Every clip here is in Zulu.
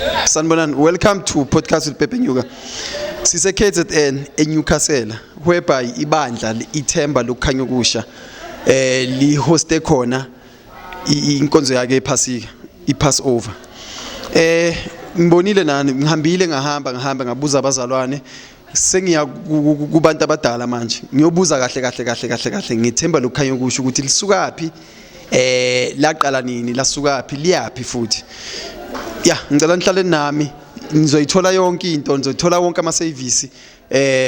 Sanibonani, welcome to Podcast with Pepe Nyuka. Sise KZN eNewcastle whereby ibandla ithemba lokukhanya okusha li hoste khona inkonzo yakhe ephasika, iPassover. Ngibonile nani, ngihambile, ngahamba ngahamba, ngabuza abazalwane, sengiya kubantu abadala manje, ngiyobuza kahle kahle kahle kahle kahle ngithemba lokukhanya okusha ukuthi lisukaphi, laqala nini, lasukaphi, liyaphi futhi. Ya, ngicela nihlale nami, nizoyithola yonke into, nizoyithola wonke ama service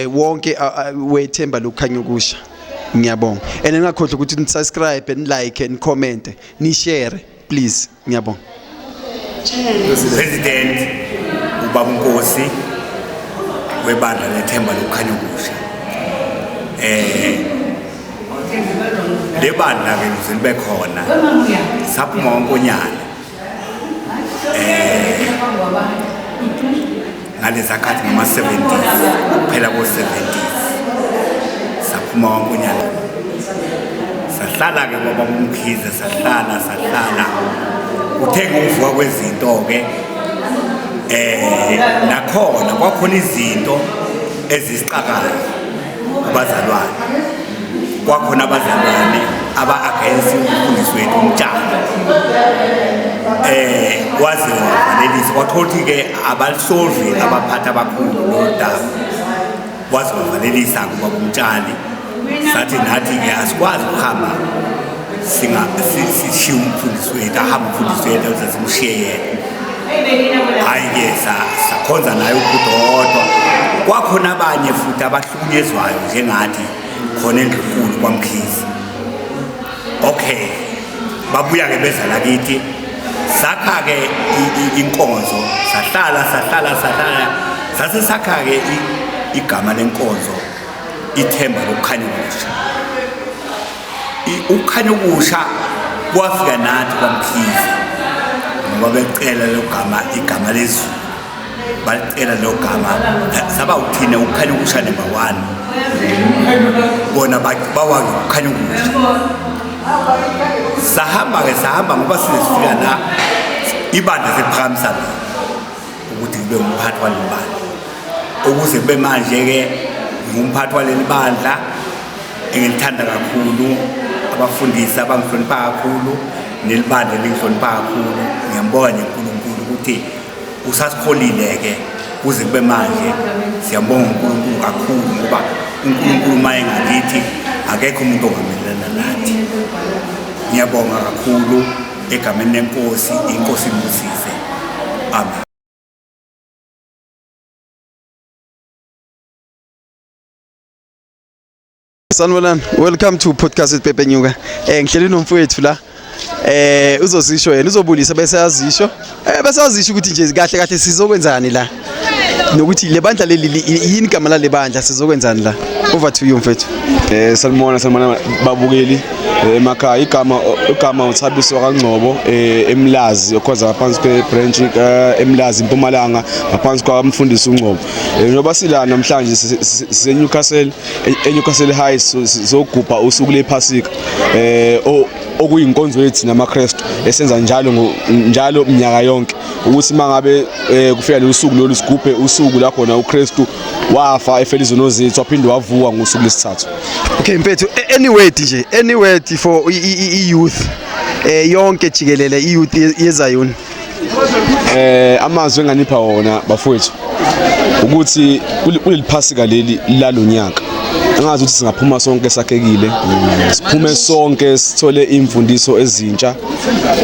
wonke wethemba lokukhanya okusha. Ngiyabonga, and ningakhohlwa ukuthi ni subscribe and like and comment, ni share please. Ngiyabonga. President ubaba Nkosi webandla lethemba lokukhanya okusha. Le bandla ke lize libe khona saphuma wankonyana ngaleza khathi ngama-70s, kuphela ko-70s saphuma wankonyana, sahlala-ke kwababa uMkhize, sahlala sahlala. Kuthe ngokuvuka kwezinto-ke nakhona kwakhona izinto ezisixakayo kubazalwane, kwakhona abazalwane aba-against umfundisi wethu uMtshali, waze wavalelisa, kwathola ukuthi-ke abalisolvi abaphathi abakhulu lolu daba, waze wavalelisa kubaba uMtshali. Sathi nathi-ke asikwazi ukuhamba sishiye umfundisi wethu, ahambe umfundisi wethu ukuze simshiye yena. Hhayi-ke sakhonza naye ubhudodwa. Kwakhona abanye futhi abahlukunyezwayo njengathi khona endlunkulu kwaMkhize. Okay, babuya-ke beza lakithi, sakha-ke inkonzo, sahlala sahlala sahlala, sase sakha-ke igama lenkonzo ithemba lokukhanya okusha. Ukukhanya okusha kwafika nathi kwaMkhize ngoba becela lelo gama, igama lezulu balicela lelo gama, saba uthina ukukhanya okusha number 1, bona bawazi ukukhanya okusha. Sahamba-ke sahamba ngoba sizifika la ibandla seliphakamisa mina ukuthi ngibe umphathi waleli bandla, ukuze kube manje-ke ngiwumphathi waleli bandla engilithanda kakhulu, abafundisi abangihlonipha kakhulu, nelibandla elingihlonipha kakhulu. Ngiyambonga nje uNkulunkulu ukuthi usasikholile-ke kuze kube manje. Siyambonga uNkulunkulu kakhulu ngoba uNkulunkulu uma engakithi akekho umuntu ongamelana nathi. Ngiyabonga kakhulu egameni lenkosi, inkosi ibusise. Amen. Sanibonani, welcome to Podcast with Pepe Nyuka. Ngihleli nomfowethu la. Uzosisho yena, uzobulisa bese yazisho. Bese yazisho ukuthi nje kahle kahle sizokwenzani la. Nokuthi le bandla leli yini igama lale bandla, sizokwenzani la. Over to you mfethu. Sanibona, sanibona babukeli emakhaya. Igama uThabiso kaNgcobo, eMlazi, okhonza ngaphansi kwe branch eMlazi Mpumalanga, ngaphansi kwamfundisi uNgcobo. Njengoba sila namhlanje sise Newcastle, eNewcastle High, sizogubha usuku lePhasika, okuyinkonzo yethu namaKristu esenza njalo njalo minyaka yonke, ukuthi mangabe kufika lolu suku lolu sigubhe usuku la khona uKristu wafa efela izono zethu, waphinde wavuka ngosuku lesithathu. Okay mfethu, any word nje, any word for i-youth yonke jikelele, i-youth yeZayoni? Amazwi enganipha wona bafowethu ukuthi kuleli Phasika leli lalonyaka, angazi ukuthi singaphuma sonke sakhekile, siphume sonke sithole imfundiso ezintsha,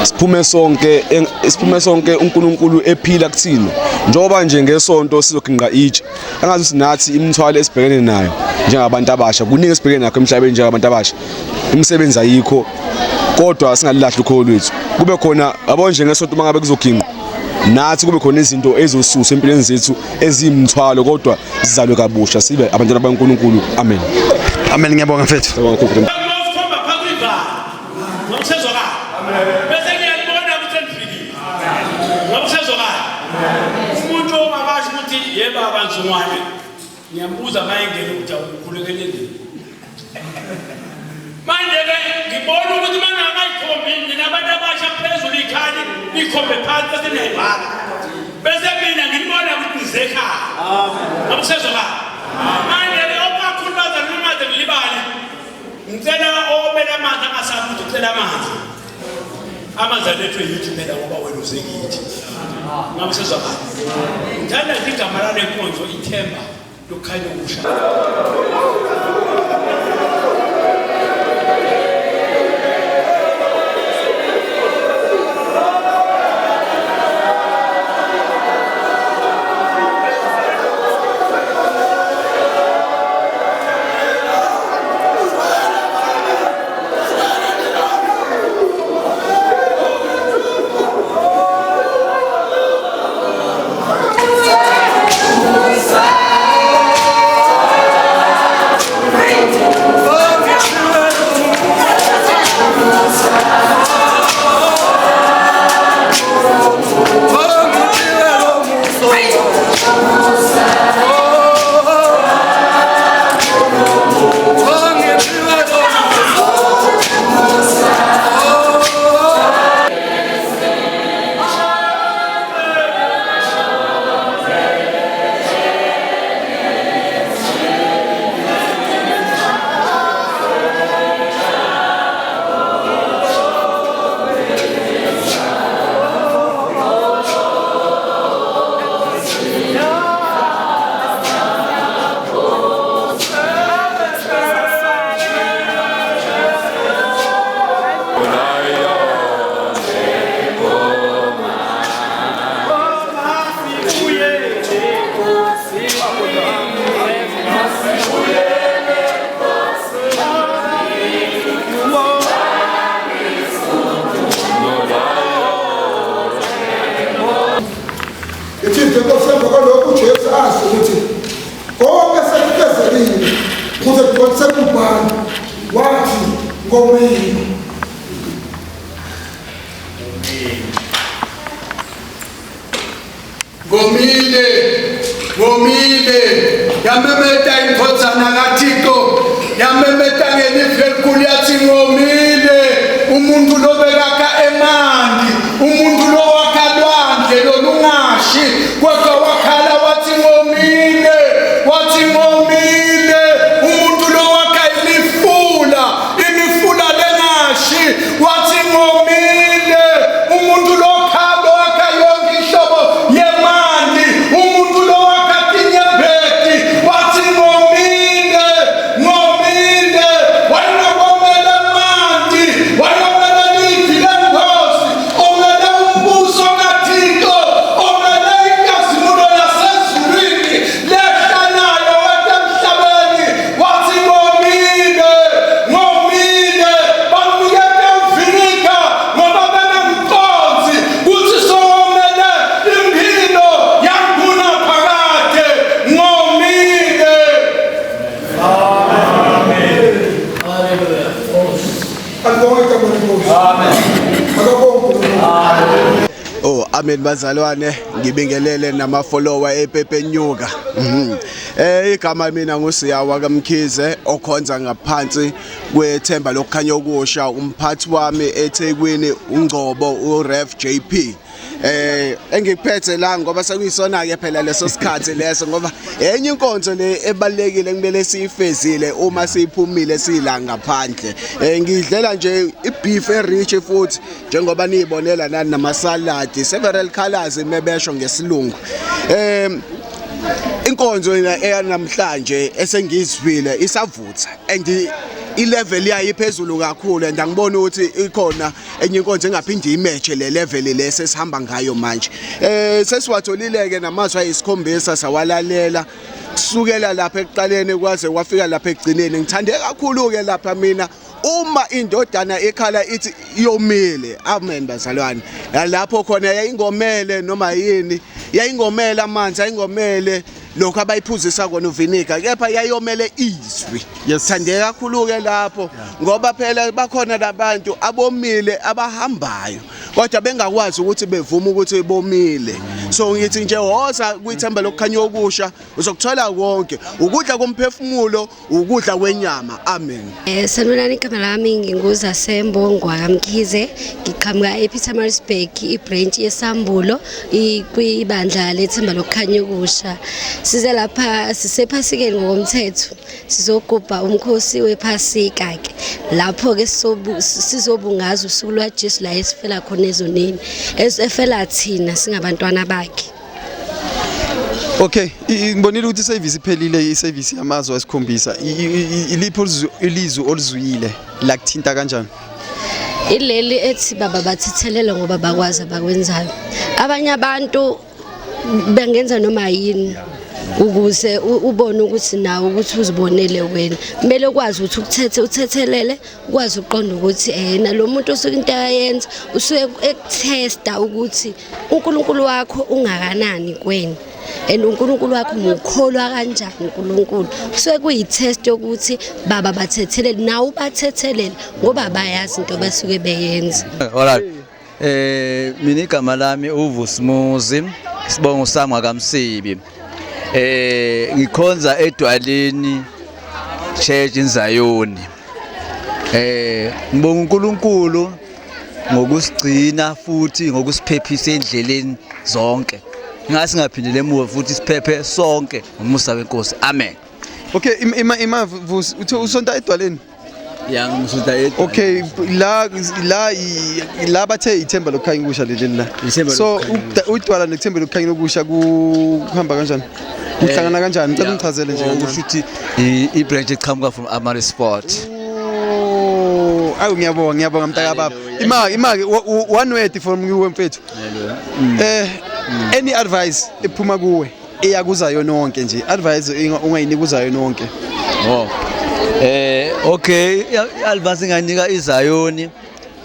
siphume sonke uNkulunkulu ephila kuthina. Njengoba nje ngesonto sizoginqa itshe, angazi ukuthi nathi imithwalo esibhekene nayo njengabantu abasha, kuningi esibhekene nakho emhlabeni njengabantu abasha, imisebenzi ayikho, kodwa singalilahli ukholo lwethu. Kube khona yabo nje ngesonto uma ngabe kuzoginqwa, nathi kube khona izinto ezosusa empilweni zethu eziyimthwalo, kodwa sizalwe kabusha sibe abantwana baNkulunkulu. Amen. Amen, ngiyabonga mfethu. Siyabonga kakhulu. Bese ngiyalibona ukuthi elifikile. Ngokusezwakala. Umuntu ongakasho ukuthi yebo abanzungwane, ngiyambuza uma engena ukuthi awukhulekele. Manje-ke ngibona ukuthi uma ngingakayikhombi nina abantu abasha phezulu ikhali, nikhombe phansi bese niyayibhala. Bese Ngize ekhaya. Amen. Akusezwakala. Manje-ke okukakhulu bazalwane ningaze nilibale. Ngicela omele amanzi angasabi ukuthi ucela amanzi. Amanzi alethwe yithi phela ngoba wena uze kithi. Ngabe sezwakala. Ngithanda nje igama lale nkonzo ithemba lokukhanya okusha. Ithi inkosi emva kwalokho uJesu asho ukuthi konke sekufezekile kuze kugcwalise umbhalo wathi ngomile. Ngomile, ngomile, yamemeta indvodzana kaThixo, yamemeta ngelivi elikhulu yathi ngomile, umuntu lobekakha emanti, umuntu lowakha lwandle lolungashi, kodwa wakhala wathi ngomile, wathi ngomile, umuntu lowakha imifula, imifula lengashi, wathi ngomile, umuntu lokhalo wakha yonke inhlobo yemanti, umuntu lowakha tinyembeti, wathi ngomile, ngomile, wayenokomela amanti, wayomela livi lenkosi, omele umbuso kaThixo, omele inkazimulo yasezulwini lehla nayo wethu emhlabeni, wathi ngomile, ngomile, bamnikete uvinika ngoba bengamqonzi kuthi sowomele impilo yangunaphakade, ngomile. Alibonge igama lenkosi. Amen. Akabonge uNkulunkulu. Oh, amen bazalwane, ngibingelele nama follower ePepe Nyuka. Igama mina nguSiyawa kaMkhize okhonza ngaphansi kwethemba lokukhanya okusha, umphathi wami eThekwini uNgcobo uRev JP. Engikuphethe la ngoba sekuyisona ke phela leso sikhathi leso, ngoba enye inkonzo le ebalekile kumele siyifezile uma siphumile sila ngaphandle. Ngidlela nje ibeef erich futhi njengoba niyibonela nani namasaladi several colors mebesho ngesilungu. Inkonzo eyanamhlanje esengizwile isavutha and i-level yayo iphezulu kakhulu, and angiboni ukuthi ikhona enye inkonzo engaphinde imatche le level le sesihamba ngayo manje. Sesiwatholile ke namazwi ayisikhombisa sawalalela kusukela lapha ekuqaleni kwaze kwafika lapha ekugcineni. Ngithande kakhulu ke lapha mina uma indodana ekhala ithi yomile. Amen bazalwane. Lapho khona yayingomele noma yini, yayingomele amanzi, yayingomele Lokho abayiphuzisa kona uviniga, kepha yayomele izwi. Thandeka kakhulu-ke lapho, ngoba phela bakhona labantu abomile abahambayo kodwa bengakwazi ukuthi bevume ukuthi bomile. So ngithi nje woza kwithemba lokukhanya okusha, uzokuthola konke, ukudla komphefumulo, ukudla kwenyama. Amen. Sanibonani, igama lami nginguZasembo ngwakaMkhize, ngiqhamuka ePietermaritzburg, ibranch yeSambulo, kwibandla lethemba lokukhanya okusha. Size lapha sisephasikeni ngokomthetho, sizogubha umkhosi wephasika ke. Lapho ke sizobungaza usuku lwaJesu la esifela khona ezoneni, efela thina singabantwana bakhe. Okay, ngibonile ukuthi iservice iphelile, iservice yamazwi asikhombisa. Iliphi ilizwi olizwile la kuthinta kanjani? Ileli ethi baba bathethelele ngoba bakwazi abakwenzayo. Abanye abantu bengenza noma yini ukuze ubone ukuthi nawe ukuthi uzibonele wena. Kumele ukwazi ukuthi ukuthethe uthethelele, ukwazi ukuqonda ukuthi nalo muntu osuke into ayenza usuke ekutesta ukuthi uNkulunkulu wakho ungakanani kuwena. And uNkulunkulu wakho umkholwa kanjani uNkulunkulu. Kusuke kuyitest yokuthi baba bathethelele, nawe ubathethelele ngoba bayazi into basuke beyenza. Alright. Mina igama lami uVusimuzi, sibongo sami ngakaMsibi. Ngikhonza eDwaleni Church in Zion. Ngibonga uNkulunkulu ngokusigcina futhi ngokusiphephisa endleleni zonke. Ngase singaphindele emuva futhi siphephe sonke ngomusa wenkosi. Amen. Okay, ima Vusi, uthe usonta eDwaleni? Ya, ngisonta eDwaleni. Okay, la la la bathe ithemba lokukhanya okusha leli la. So uDwala nethemba lokukhanya okusha kuhamba kanjani? Kuhlangana kanjani? Ngicela ungichazele nje. Kusho ukuthi i-branch eqhamuka from Amari Sport. Awu, ngiyabonga, ngiyabonga mntaka baba. Ima ima one word from you mfethu. Any advice ephuma kuwe eyakuzayo nonke nje, advice ungayinika nonke? Oh. Okay, advice enganika iZayoni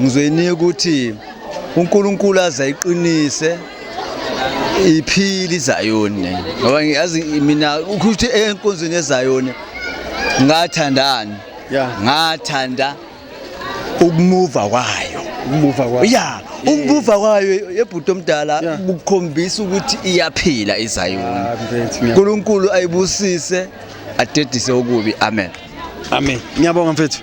ngizoyinika ukuthi uNkulunkulu aze ayiqinise iphile iZayoni, ngoba ngiyazi mina ukuthi enkonzweni yeZayoni ngathandani, ngathanda ukumuva kwayo, ukumuva kwayo, ya, ukumuva kwayo ebhuti omdala kukhombisa ukuthi iyaphila iZayoni. uNkulunkulu ayibusise, adedise okubi. Amen. Amen. Ngiyabonga mfethu.